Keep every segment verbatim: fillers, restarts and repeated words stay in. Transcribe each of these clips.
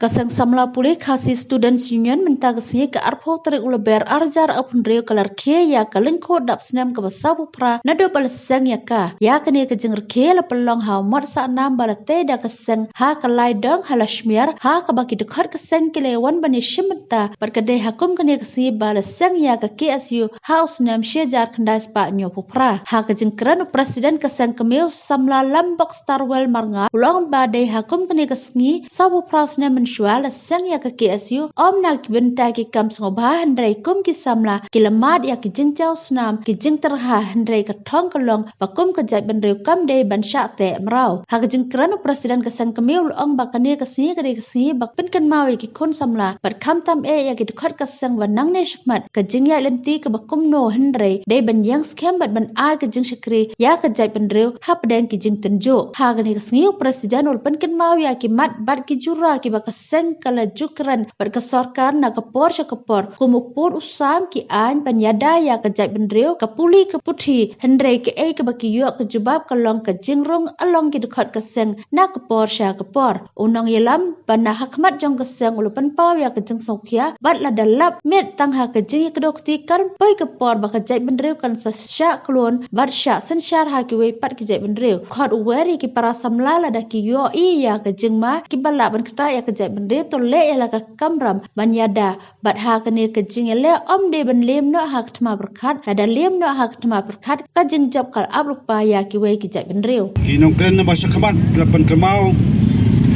Ka seng samla pule Khasi Students Union mynta ka sngi ka arphew tarik u Lber arhajar arphew hynriew ka la rkhie ïa ka lyngkhuh dap snem kaba sawphew phra naduh ba la seng ïa ka. Ïa kane ka jingrkhie la pynlong ha u mot sahnam ba la tei da ka seng ha ka Laidong ha Lashmer, ha kaba ki dkhot ka seng ki la wan ban ïashim bynta bad ka dei ha kum kane ka sngi ba la seng ïa ka K S U ha u snem shi hajar khyndai spah hynñiewphew phra. Ha ka jingkren u President ka seng kmie u samla Lambok Starwell Marngar u la ong ba dei ha kum kane ka sngi sawphew phra snem mynshuwa la seng ïa ka K S U, ym na ki bynta ki kam sngewbha hynrei kum ki samla ki la mad ïa ki jingjaw snam, ki jingtyrha hynrei ka thong ka long ba kum ka jaitbynriew kam dei ban shah teh mraw. Ha ka jingkren u President ka seng kmie u la ong ba kane ka sngi ka dei ka sngi ba pynkynmaw ïa ki khun samla bad khamtam eh ïa ki dkhot ka seng ba nangne shakhmat ka jingïaid lynti kaba kumno hynrei dei ban ïeng skhem bad ban ai ka jingshakri ïa ka jaitbynriew hapdeng ki jingtynjuh. Ha kane ka sngi u President u la pynkynmaw ïa ki mat bad ki jura kiba ka seng ka la ju kren bad ka sorkar na ka por sha ka por, kum u pud u sam, ki aiñ ban ïada ïa ka jaitbynriew, ka pule ka puthi, hynrei kaei kaba ki ïoh ka jubab ka long ka jingrung halong ki dkhot ka seng na ka por sha ka por. U nongïalam ba na ha khmat jong ka seng u la pynpaw ïa ka jingsngewkhia bad lada lap miet tang ha ka jingïakdew kti kan poi ka por ba ka jaitbynriew kan sa shah klun bad shah synshar ha kiwei pat ki jaitbynriew. Khot u wer ïa ki para samla lada ki ïohi ïa ka jingma kiba lah ban ktah ïa ka jaitbynriew to leh ïa la ka kamram ban ïada. Bad ha kane ka jingïaleh ym dei ban lem noh ha ka thma pyrkhat, lada lem noh ha ka thma pyrkhat ka jingjop ka la ap lypa ïa kiwei ki jaitbynriew. Ki nongkren naba sha khmat ki la pynkynmaw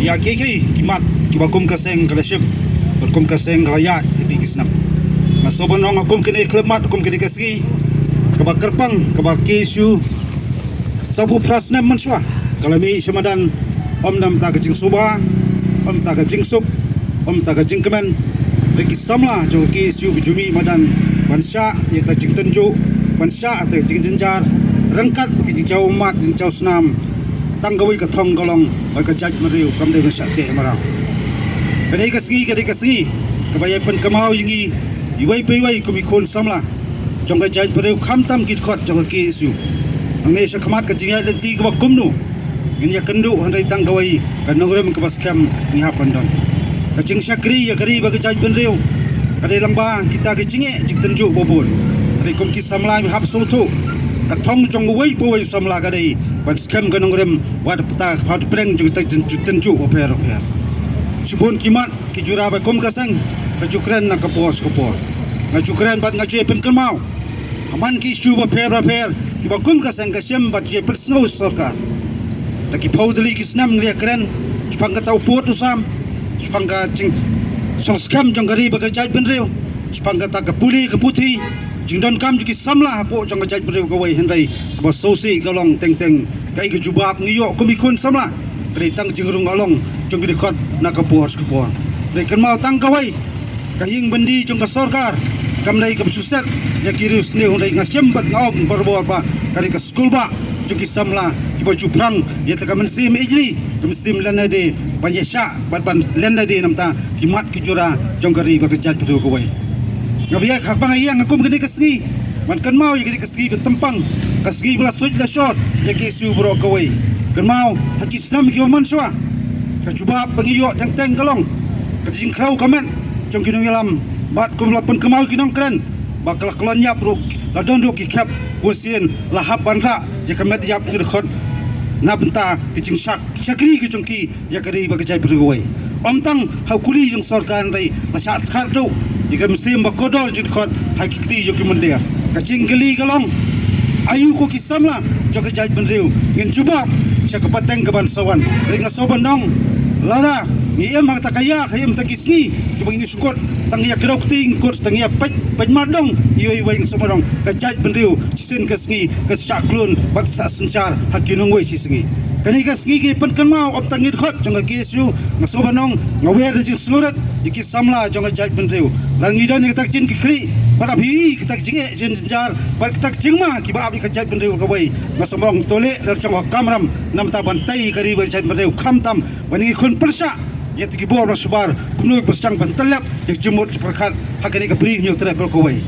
ïa kiei kiei ki mat kiba kum ka seng ka la shim bad kum ka seng ka la ïaid ha ki snem. Nga sngewbha ban ong ha kum kane ka khyllipmat, kum kane ka sngi kaba kyrpang kaba K S U sawphew phra snem mynshuwa ka la mih sha madan, ym na bynta ka jingsuba, ym na bynta ka jingsuk, ym na bynta ka jingkmen. Hynrei ki samla jong ka K S U ki ju mih madan ban shah ïa ka jingtynjuh, ban shah ïa ka jingjynjar ryngkat ka jingjaw ummat, jingjaw snam. Tang kawei ka thong ka long ba ka jaitbynriew kam dei ban shah teh mraw. Ka dei ka sngi, ka dei ka sngi kaba ïai pynkynmaw ïa ngi iwei pa iwei kum ki khun samla jong ka jaitbynriew khamtam ki dkhot jong ka K S U. Nangne sha khmat ka jingïaid lynti kaba kumno ngin ïakynduh, hynrei tang kawei ka nongrim kaba skhem ngi hap ban don. Ka jingshakri ïa ka ri bad ka jaitbynriew ka dei lyngba kita ki jingeh jingtynjuh ba bun. Hynrei kum ki samla ngi hap sngewthuh ka thong jong uwei pa uwei u samla ka dei ban skhem ka nongrim wat hapdeng jong kita ki jingtynjuh bapher bapher. Shibun ki mat ki jura ba kum ka seng ka ju kren na ka por sha ka por. Nga ju kren bad nga ju pynkynmaw ha man ki issue bapher bapher kiba kum ka seng ka shim bad ju pynsngew sorkar. Da ki phew tylli ki snem ngi la kren shaphang kata u pud u sam, shaphang ka jingshong skhem jong ka ri bad ka jaitbynriew, shaphang kata ka pule ka puthi, jingdonkam jong ki samla hapoh jong ka jaitbynriew kawei, hynrei kaba sngewsih ka long teng teng kaei ka jubab ngi ïoh kum ki khun samla. Ka dei tang jingrung halong jong ki dkhot na ka por sha ka por. Hynrei kynmaw tang kawei, ka ïing byndi jong ka sorkar kam dei kaba shu set ïa ki riewsniew, hynrei nga shem bad nga ong barabor ba ka dei ka skulbah jong ki samla kiba ju phrang ïa ka mynsiem ijli, ka mynsiem lyndet ban ïashah bad ban lyndet na bynta ki mat ki jura jong ka ri bad ka jaitbynriew kawei. Nga ba ïa ka ba nga ïeng ha kum kane ka sngi ban kynmaw ïa kane ka sngi ba tympang, ka sngi ba la suid la shor ïa ka issue baroh kawei. Kynmaw ha ki snem kiba mynshuwa ka jubab ba ngi ïoh teng teng ka long ka jingkhrew ka met jong ki nongïalam bad kum la pynkynmaw ki nongkren ba ka la klon ïap ruh, la don ruh ki khep bun sien la hap ban rah ïa ka met ïap ki dkhot na bynta ka jingshak shakri ka jong ki ïa ka ri bad ka jaitbynriew kawei. Ym tang ha u kuli jong sorkar hynrei la shah khatduh ïa ka mynsiem ba kordor jong ki dkhot ha ki kti jong ki mynder. Ka jingkylli ka long, aïu ko ki samla jong ka jaitbynriew ngin jubab sha ka pateng kaban sa wan? Hynrei nga sngewbha ban ong, lada ngi im ha kata ka ïa, ha im ha kata ki sngi kiba ngi shu kut tang ïa kdew kti, ngi kut tang ïa peit peit mat dong iwei iwei, nga sngewbha ban ong ka jaitbynriew shisien ka sngi ka shah klun bad shah synshar ha ki nongwei shi sngi. Kane ka sngi ki pynkynmaw ym tang ki dkhot jong ka K S U, nga sngewbha ban ong, nga wer da jingsngewrit ïa ki samla jong ka jaitbynriew. Lada ngi don ïa kata ka jingkitkhlieh bad ap hi ïa kata ka jingeh jingjar bad kata ka jingma kiba ap ïa ka jaitbynriew kawei, nga sngewbha ban ong to leh da jong ka kamram na bynta ban tei ïa ka ri bad ka jaitbynriew, khamtam ba ngi khun pyrshah ïa ki bor ba shabar kumno ki pyrshang ban tyllep ïa ki jingmut jingpyrkhat ha kane ka Bri Hynñiewtrep baroh kawei.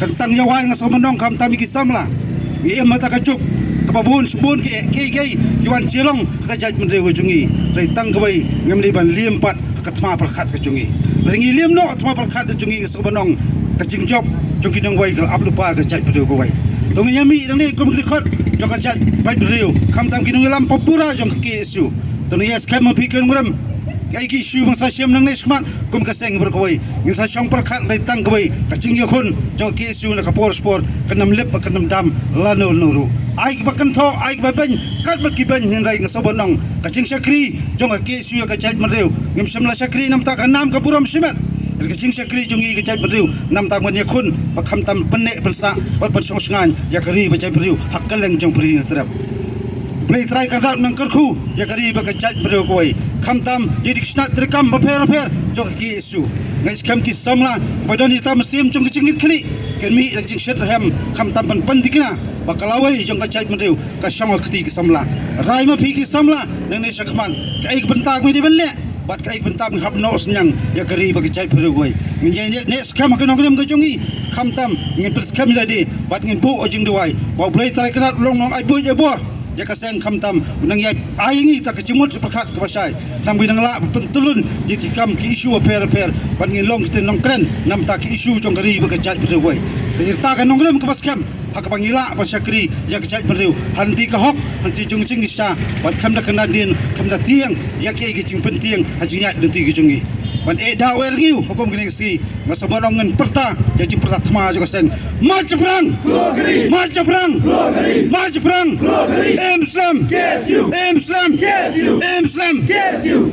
Kan tang ïa wai, nga sngewbha ban ong, khamtam ïa ki samla. Ngi im ha kata ka juk kaba bun shibun ki, ki, ki, ki wan sha long ha ka jaitbynriew ka jong ngi. Hynrei tang kawei, ngim dei ban liem pat ha ka thma pyrkhat ka jong ngi. Lada ngi liam noh ka thma pyrkhat ka jong ngi, nga sngewbha ban ong ka jingjop jong ki nongwei ka la ap lypa ka jaitbynriew kawei. To ngin ïa mih nangne kum ki dkhot jong ka jaitbynriew, khamtam ki nongïalam pura jong ka K S U. To ngin ïa skhem ma phi ki nongrim, kaei ki issue ba ngin sa shim nangne shakhmat kum ka seng baroh kawei. Ngin sa shong pyrkhat hynrei tang kawei, ka jingïakhun jong ka K S U na ka por sha por kan ym lip, kan ym dam lano lano ruh. Ai kiba kynthoh, ai kiba beiñ, katba ki beiñ, hynrei nga sngewbha ban ong ka jingshakri jong ka K S U ïa ka jaitbynriew, ngim shym la shakri namar ka nam ka burom shimet. Ka jingshakri jong ngi ka jaitbynriew namar ban ïakhun bad khamtam pynneh pynsah bad ban shong shngaiñ ïa ka ri bad jaitbynriew ha kylleng jong pyrthei na trep. Blei Trai Kynrad un nang kyrkhu ïa ka ri bad ka jaitbynriew kawei, khamtam ïa ki shnat treikam bapher bapher jong ka K S U. Nga ngeit skhem ki samla ba don ïa ka mynsiem jong ka jingngeit khlieh, kin mih da ka jingshitrhem khamtam ban pynthikna ba ka lawei jong ka jaitbynriew ka shong ha ka kti ki samla. Rai ma phi ki samla, nangne shakhmat kaei ka bynta ba ngi dei ban leh bad kaei ka bynta ba ngi hap noh synñiang ïa ka ri bad ka jaitbynriew kawei. Ngin ïa neh skhem ha ka nongrim ka jong ngi, khamtam ngin pynskhem ïa lade bad ngin buh ka jingduwai ba U Blei Trai Kynrad un long nongai buit ai bor ïa ka seng, khamtam un nang ïa ai ïa ngi ta ka jingmut pyrkhat kaba shai, khnang ba ngin nang lah ban pyntyllun ïa ki kam ki issue bapher bapher bad ngin long kita ki nongkren namar ki issue jong ka ri bad ka jaitbynriew kawei. Te ïa ta ka nongrim kaba skhem ha kaba ngi lah ban shakri ïa ka jaitbynriew ha lynti ka hok, ha lynti jong ka jingshisha bad khlem da kyndadien, khlem da tieng ïa kiei ki jingpyntieng ha jingïaid lynti ka jong ngi. Ban eh da u eh rngiew ha kum kine ki sngi, nga sngewbha ban ong ngin pyrta ïa ka jingpyrta thma jong ka seng. March shaphrang! March shaphrang! March shaphrang! Im slem! Im slem! Im slem!